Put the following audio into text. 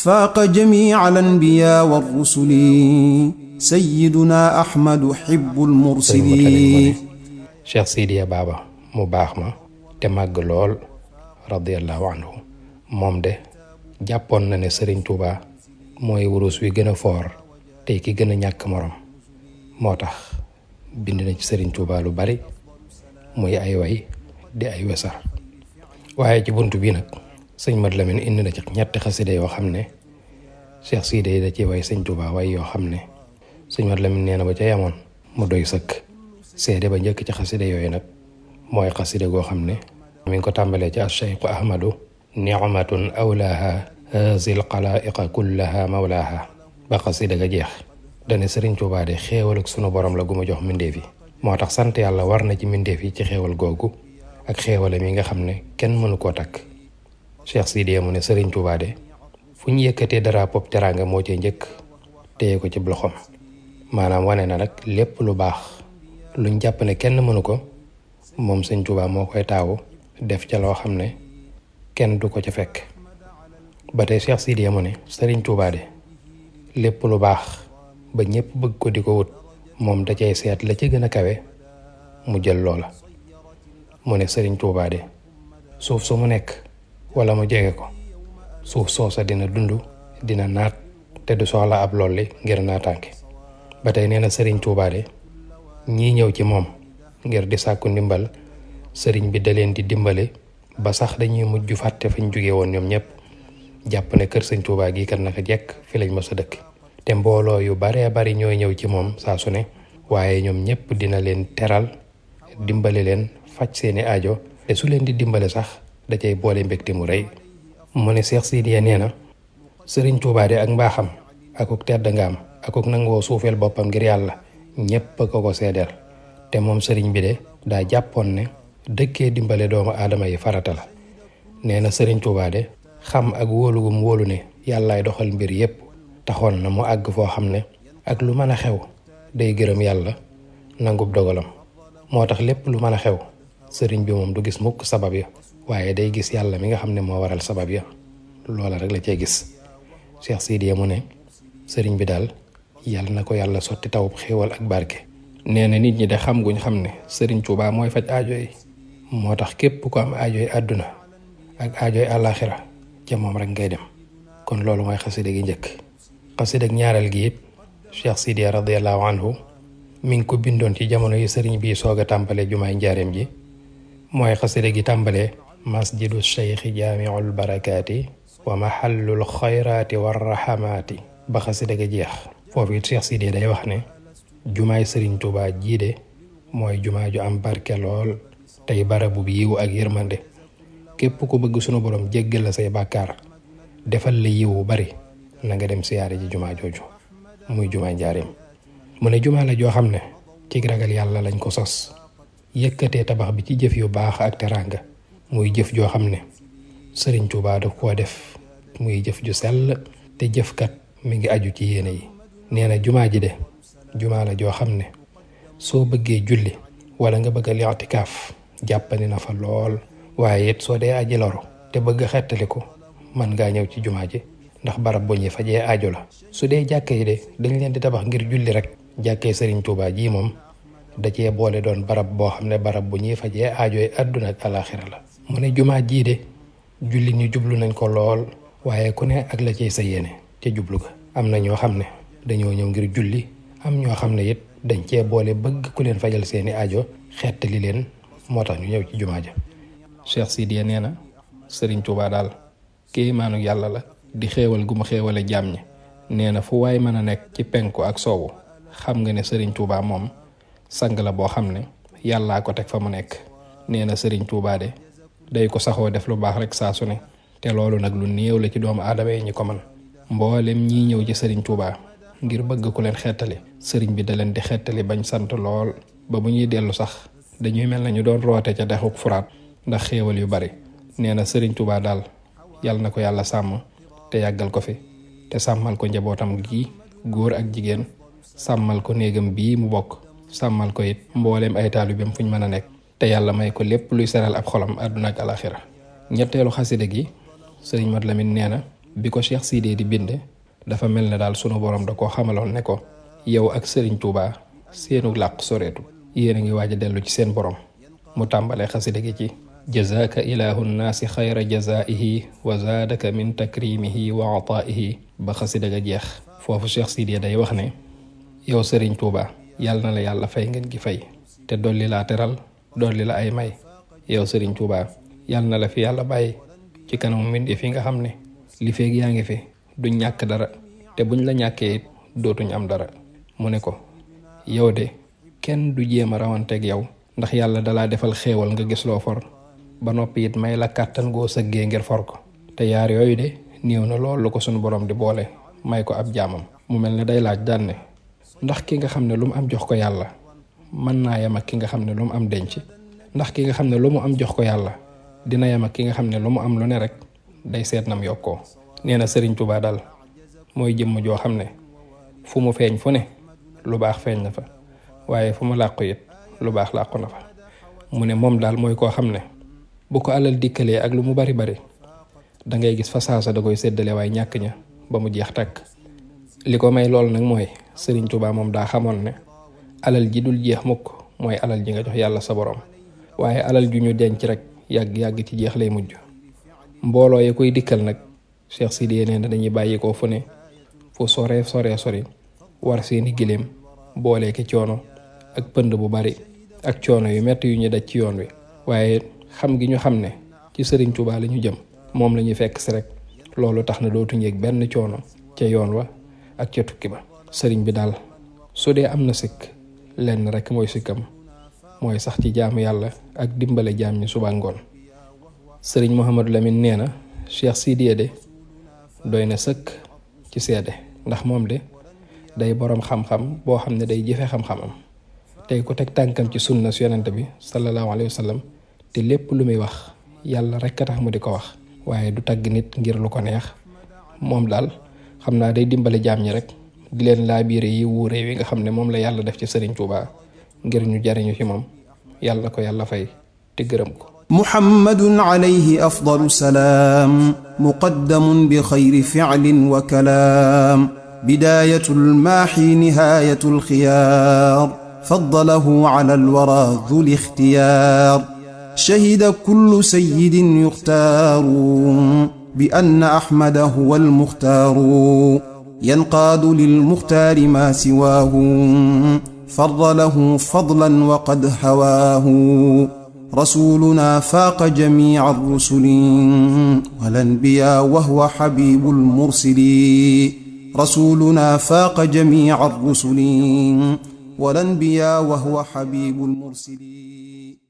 فاق جميع الأنبياء والرسل سيدنا أحمد حب المرسلين Cheikh Sidiya Baba mu baax ma te màgg lool radiyallahu anhu moom de jàppoon na ne Serigne Touba mooy wurus wi gën a foor te ki gën a ñàkk morom moo tax bind na ci Serigne Touba lu bari muy ay way di ay wesar waaye ci buntu bi nag sëñ Mat Lamin indi na ci ñetti xasida yoo xam ne Cheikh Sidiya da ci way sëñ Touba way yoo xam ne sëñ Mat Lamin nee na ba ca yamoon mu doy sëkk seede ba njëkk ci xasida yooyu nag mooy xasida goo xam ne mi ngi ko tàmbalee ci Cheikh Ahmadu ni'matun awlaaha hazil xalaa'iqa kullaha mawlaaha ba xasida ga jeex dane Sëriñ Tuubaa de xéewal ak sunu borom la gu ma jox mbindeef yi moo tax sant yàlla war na ci mbindeef yi ci xéewal googu ak xéewale mi nga xam ne kenn mënu koo takk Cheikh Sidiya mu ne Sëriñ Tuubaa de fu ñu yëkkatee dara pop teraanga moo cee njëkk téye ko ci loxoom maanaam wane na nag lépp lu baax luñ jàpp ne kenn mënu ko moom sëñ Tuubaa moo koy taawu def ca loo xam ne kenn du ko ca fekk ba tey Cheikh Sidiya mu ne Sëriñ Tuubaa de lépp lu baax ba ñëpp bëgg ko di ko wut moom da cay seet la ci gën a kawe mu jël loola mu ne Sëriñ Tuubaa de suuf su mu nekk wala mu jege ko suuf soosa dina dund dina naat te du soxla ab lolli ngir naataange ba tey nee na Sëriñ Tuubaa de ñii ñëw ci moom ngir di sàkku ndimbal sëriñ bi da leen di dimbale ba sax dañuy mujj fàtte fañ jóge woon ñoom ñëpp jàpp ne kër sëñ Tuubaa gi kat naka jekk fi lañ mës a dëkk te mbooloo yu baree bari ñooy ñëw ci moom saa su ne waaye ñoom ñëpp dina leen teral dimbale leen faj seeni aajo te su leen di dimbale sax da cay boole mbégte mu rëy mu ne Cheikh Sidiya nee na Sëriñ Tuubaa de ak mbaaxam akuk tedd nga am akuk nangoo suufeel boppam ngir yàlla ñépp ko seedeel te moom sëriñ bi de daa jàppoon ne dëkkee dimbale doomu aadama yi farata la nee na Sëriñ Tuubaa de xam ak wóolugum wóolu ne yàllaay doxal mbir yépp taxoon na mu àgg foo xam ne ak lu mën a xew day gërëm yàlla nangub dogalam moo tax lépp lu mën a xew sëriñ bi moom du gis mukk sabab ya waaye day gis yàlla mi nga xam ne moo waral sabab ya loola rek la cee gis Cheikh Sidiya mu ne sëriñ bi daal yàlla na ko yàlla sotti tawub xéewal ak barke nee na nit ñi de xam guñ xam ne Sëriñ Tuubaa mooy faj aajo yi moo tax képp ko am aajo yi àdduna ak aajo yi àllaaxira ca moom rek ngay dem kon loolu mooy xasida gi njëkk xasida ak ñaareel gi it Cheikh Sidiya radiyallahu anhu mi ngi ko bindoon ci jamono yi sëriñ bi soog a tàmbale jumaay njaareem ji mooy xasida gi tàmbalee masjidu cheikhi jaamiul barakaati wa mahallul xayraati warrahamaati ba xasida ga jeex foofu it Cheikh Sidiya day wax ne jumaay Sëriñ Tuubaa jii de mooy jumaa ju am barke lool tey barabu bi yiw ak yërmande képp ku bëgg sunu borom jéggal la say bàkkaar defal la yiwu bari na nga dem siyaare ji jumaa jooju muy jumaa njaareem mu ne jumaa la joo xam ne ci ragal yàlla lañ ko sos yëkkatee tabax bi ci jëf yu baax ak teraanga muy jëf joo xam ne Sëriñ Tuubaa daf koo def muy jëf ju sell te jëfkat mi ngi aju ci yéene yi nee na jumaa ji de jumaa la joo xam ne soo bëggee julli wala nga bëgg a li'tikaaf jàppandi na fa lool waaye it soo dee aji loru te bëgg a xettaliku mën ngaa ñëw ci jumaa ji ndax barab bu ñuy fajee aajo la su dee jàkka yi de dañ leen di tabax ngir julli rek jàkkee Sëriñ Tuubaa ji moom da cee boole doon barab boo xam ne barab bu ñuy fajee aajo yi àdduna ak alaaxira la mu ne jumaa jii de julli ñu jublu nañ ko lool waaye ku ne ak la cay sa yéene ca jublu ga am na ñoo xam ne dañoo ñëw ngir julli am ñoo xam ne it dañ cee boole bëgg ku leen fajal seeni aajo xettali leen moo tax ñu ñëw ci jumaa ja Cheikh Sidiya nee na Sëriñ Tuubaa daal kéemaanu yàlla la di xéewal gu ma xéewale jaam ñi nee na fu waay mën a nekk ci penku ak soowu xam nga ne Sëriñ Tuubaa moom sang la boo xam ne yàllaa ko teg fa mu nekk nee na Sëriñ Tuubaa de day ko saxoo def lu baax rek saa su ne te loolu nag lu néew la ci doomu aadama yi ñi ko man mboolem ñii ñëw ci Sëriñ Tuubaa ngir bëgg ku leen xettali sëriñ bi da leen di xettali bañ sant lool ba bu ñuy dellu sax dañuy mel na ñu doon roote ca dexuk Furaat ndax xéewal yu bari nee na Sëriñ Tuubaa daal yàlla na ko yàlla sàmm te yàggal ko fi te sàmmal ko njabootam gi góor ak jigéen sàmmal ko néegam bii mu bokk sàmmal ko it mbooleem ay taalibeem fuñ mën a nekk te yàlla may ko lépp luy seral ab xolam àdduna ak alaxira ñetteelu xasida gi Sëriñ Mat Lamin nee na bi ko Cheikh Sidiya di bind dafa mel ne daal sunu borom da koo xamaloon ne ko yow ak Serigne Touba seenu làq soreetu yéen a ngi waaj a dellu ci seen borom mu tàmbalee xasida gi ci jazaaka ilahu nnaasi xayra jazaihi wa zaadaka min takrimihi wa ataihi ba xasida ga jeex. foofu Cheikh Sidiya day wax ne yow Serigne Touba yàlla na la yàlla fay ngeen gi fay te dolli laa teral dolli la ay may. yow Serigne Touba yàlla na la fi yàlla bàyyi ci kanamu mbindeef fi nga xam ne li feeg yaa ngi fi duñ ñàkk dara te buñ la ñàkkee it dootuñ am dara. mu ne ko yow de kenn du jéem a rawanteeg yow ndax yàlla dalaa defal xéewal nga gis loo for ba noppi it may la kàttan goo sëggee ngir for ko te yaar yooyu de néew na lool lu ko sunu borom di boole may ko ab jaamam. mu mel ne day laaj daan ne ndax ki nga xam ne lu mu am jox ko yàlla mën naa yem ak ki nga xam ne lu mu am denc ndax ki nga xam ne lu mu am jox ko yàlla dina yem ak ki nga xam ne lu mu am lu ne rek day seet nam yokkoo. nee na Serigne Touba daal mooy jëmm joo xam ne fu mu feeñ fu ne lu baax feeñ na fa waaye fu mu làqu it lu baax làqu na fa. mu ne moom daal mooy koo xam ne bu ko alal dikkalee ak lu mu bari bari da ngay gis fa saasa da koy séddale waaye ñàkk ña ba mu jeex takk. li ko may lool nag mooy Serigne Touba moom daa xamoon ne alal ji dul jeex mukk mooy alal ji nga jox yàlla sa borom waaye alal ju ñu denc rek yàgg-yàgg ci jeex lay mujj. mbooloo ya koy dikkal nag Cheikh Sidiya nee na dañuy bàyyi ko fu ne fu sori war seeni giléem boolee ki coono ak pënd bu bari ak coono yu metti yu ñu daj ci yoon wi waaye xam gi ñu xam ne ci Serigne Touba la ñu jëm moom la ñuy fekk si rek loolu tax na dootuñu yëg benn coono ca yoon wa ak ca tukki ba. sëriñ bi daal su dee am na sikk lenn rek mooy sikkam mooy sax ci jaamu yàlla ak dimbale jaam ñi suba ngoon. sëriñ Mouhamadou Lamine nee na Cheikh Sidiya de doy na sëkk ci seede ndax moom de day boroom xam-xam boo xam ne day jëfe xam-xamam tey ko teg tànkam ci sunna su yonent bi sallallahu alayhi wa sallam te lépp lu muy wax yàlla rek a tax mu di ko wax waaye du tagg nit ngir lu ko neex. moom daal xam naa day dimbale jaam ñi rek di leen laabiire yi wuure wi nga xam ne moom la yàlla def ci Serigne Touba ngir ñu jariñu ci moom yàlla ko yàlla fay te gërëm ko. محمد عليه أفضل السلام مقدم بخير فعل وكلام بداية الماحي نهاية الخيار فضله على الورى ذو الاختيار شهد كل سيد يختار بأن أحمد هو المختار ينقاد للمختار ما سواه فضله فضلا وقد هواه رسولنا فاق جميع الرسل والأنبياء وهو حبيب المرسلين رسولنا فاق جميع الرسل والأنبياء وهو حبيب المرسلين